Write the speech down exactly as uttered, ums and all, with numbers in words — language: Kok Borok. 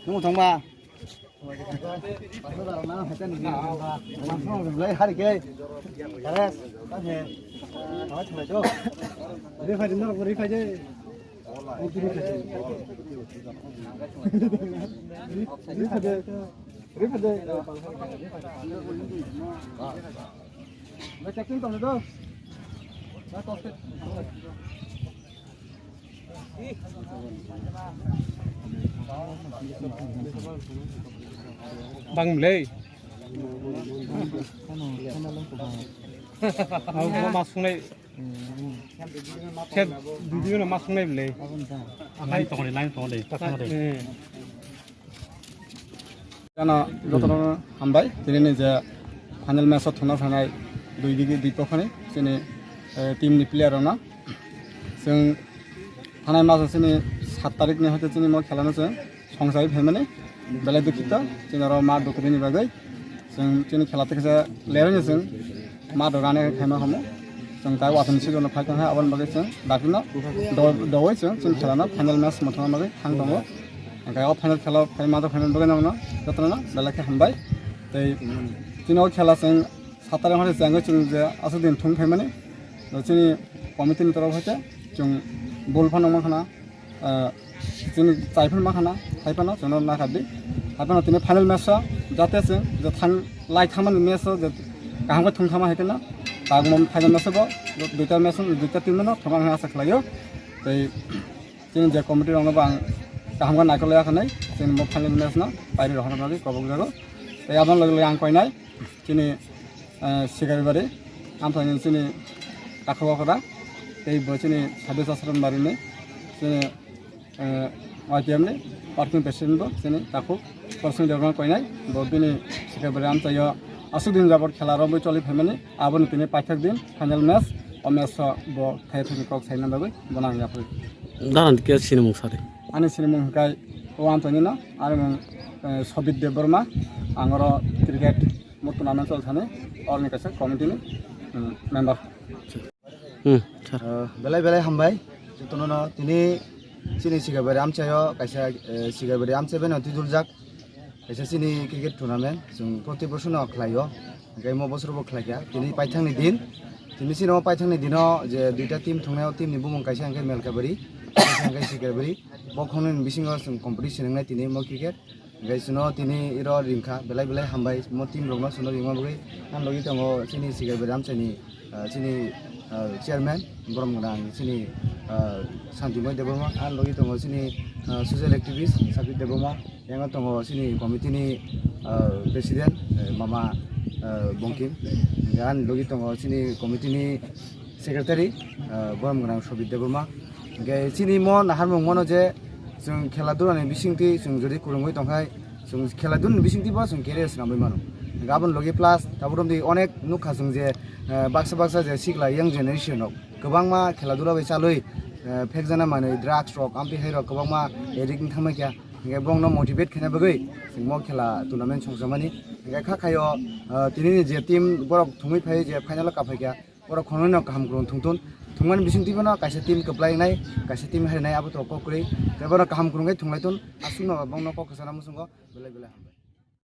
Nung thangba. Bang mlei. Abo ma sungnai. Khe video no ma sungnai mlei. Line tongdi, line tongdi. Jano jotono hambai, tini ni je final match o thangna phainai dui digi dui pokhoni chini, eh, team ni player rokno. Chwng thanai maso chini sat tarik ni hoite chini mo khela no chwng songchai phaimani belai dukhito, chini oro ma dukri ni bagwi chwng chini khela tekhe leroi no chwng ma dogane khaima homo. Chwng tai wathan sigi no phai tongkha, aboni bagwi chwng dakti no do-, dogwi chwng chini khela no final match mo thangna bagwi thang tongo. Hingke o final khela phai ma do phaimani bagwi nokno jotono belai khe hambai. Tei chini o khela chwng sat tarik hwnwi chwng je aswk din thung phaimani, chini committee ni torof hoite chwng bul phano wngma khana, ah, chini chai phano ma khana, hai phano chwngno na khardi. Hai phano tini final match o jate chwng je thang lai thangmani match o je kaham khe thung thangma hai kheno tabuk mo final match o bo duita match o duita team no thangma hwnwi asa khlaio. Tei chini je committee rokno bo ang kaham khe naikolya khanai, chini bo final match no pairi rohorna bagwi kobok jago. Tei aboni loge loge ang koinai chini, eh, Sikaribari, amthani chini Kakhwakra, tei bo chini Sadhu Sasran Barini, chini, eh, Y T M ni working president bo chini Takhuk Korsing Debbarma koinai, bo bini Sikaribari amchaio aswk din jabor khela romwi choli phaimani, aboni tini paithak din final match, o match o bo thai thani kok saina bagwi bono ang yapri. Daran khe sinimung sari. Ani sinimung hwnkhe o amchaini no, ani mung, eh, Sobit Debbarma, ang oro cricket mo tournament chol thani, oroni kaisa committee ni, mm, member. Hmm, sir. Eh, belai belai hambai, jotono no tini chini Sikaribari amchaio kaisa, eh, Sikaribari amchai bai no twiduljak kaisa chini cricket tournament, chwng proti bosor no khlaio, hingke mo bosor bo khlaikha, tini paithakni din, tini chini o paithakni dino je duita team thungnaio, team ni bumung kaisa hingke Melkabari, kaisa hingke Sikaribari, bo khongnwi ni bisingo chwng competition wngnai tini mo cricket. Hingke chwngno tini iro ringkha, belai belai hambai, mo team rokno chwngno ringma bagwi. Ang logi tongo chini Sikaribari amchaini, ah, chini, ah, chairman, borom gwnang chini, ah, Santimoy Debbarma, ang logi tongo chini, ah, social activist Sabit Debbarma, yang tongo chini committee ni, ah, president, eh, mama, ah, Bongkim, hingke ang logi tongo chini committee ni secretary, ah, borom gwnang Sobit Debbarma. Hingke chini mo naharmung mano je chwng khela dula ni bisingtwi chwng jodi kwrwngwi tongkhai, chwng khela dula ni bisingtwi bo chwng career swnamwi mano. Hingke aboni logi plus tabuk romdi onek nukha chwng je, eh, baksa baksa je sikla young generation rok kwbangma khela dula bai chalwi, eh, phekjana manwi drugs rok, amtwi hai rok kwbangma addict wng thangma kya. Hingke bongno motivate khaina bagwi chwng mo khela tournament songchamani. Hingke kha khaio, eh, tini ni je team borok thumwi phai je final o kaphai kya. Borok khongnwi no kaham kwrwng thungthun. Thungmani bisingtwi bono kaisa team kwplai wngnai, kaisa team harinai abo to kok kwrwi. Tei bono kaham kwrwng khe thunglai thun. Aswkno bongno kok kwchana muchungo belai belai hambai.